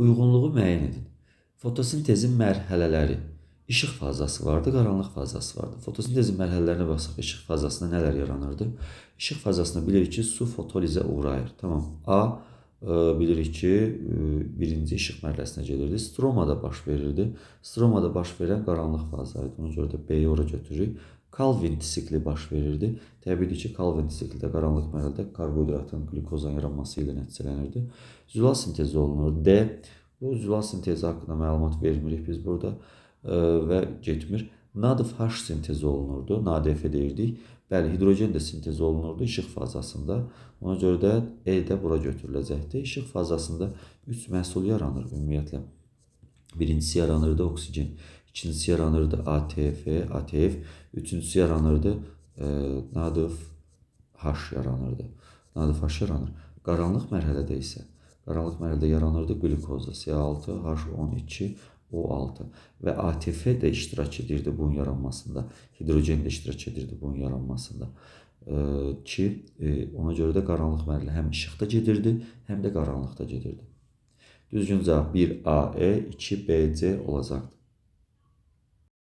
Uyğunluğu müəyyən edin. Fotosintezin mərhələləri. İşıq fazası vardı, qaranlıq fazası vardı. Fotosintezin mərhələlərinə baxsaq, işıq fazasında nələr yaranırdı? İşıq fazasında bilirik ki, su fotolizə uğrayır. Tamam. A bilirik ki, birinci işıq mərhələsinə gedirdi. Stromada baş verirdi. Stromada baş verən qaranlıq faza idi. Ona görə də B-yi ora götürürük. Calvin sikli baş verirdi. Təbiidir ki, Calvin sikli də qaranlıq mərhələdə karbohidratın, qlükozanın yaranması ilə nəticələnirdi. Zülal sintezi olunur. D. Bu zülal sintezi haqqında məlumat vermirik biz burada və getmir. NADH sintezi olunurdu. NADF deyirdik. Bəli, hidrogen də sintezi olunurdu işıq fazasında. Ona görə də E də bura götürüləcəkdir. İşıq fazasında 3 məhsul yaranır ümumiyyətlə. Birincisi yaranırdı oksigen, ikincisi yaranırdı ATF, ATF, üçüncüsü yaranırdı NADH yaranırdı. NADH yaranır. Qaranlıq mərhələdə isə qaranlıq mərhələdə yaranırdı qlükoza C6 H12 O6 və ATF də iştirak edirdi bunun yaranmasında. Hidrogen də iştirak edirdi bunun yaranmasında. Ki ona görə də qaranlıq mərhələ həm işıqda gedirdi, həm də qaranlıqda gedirdi. Düzgün cavab 1AE, 2BC olacaqdır.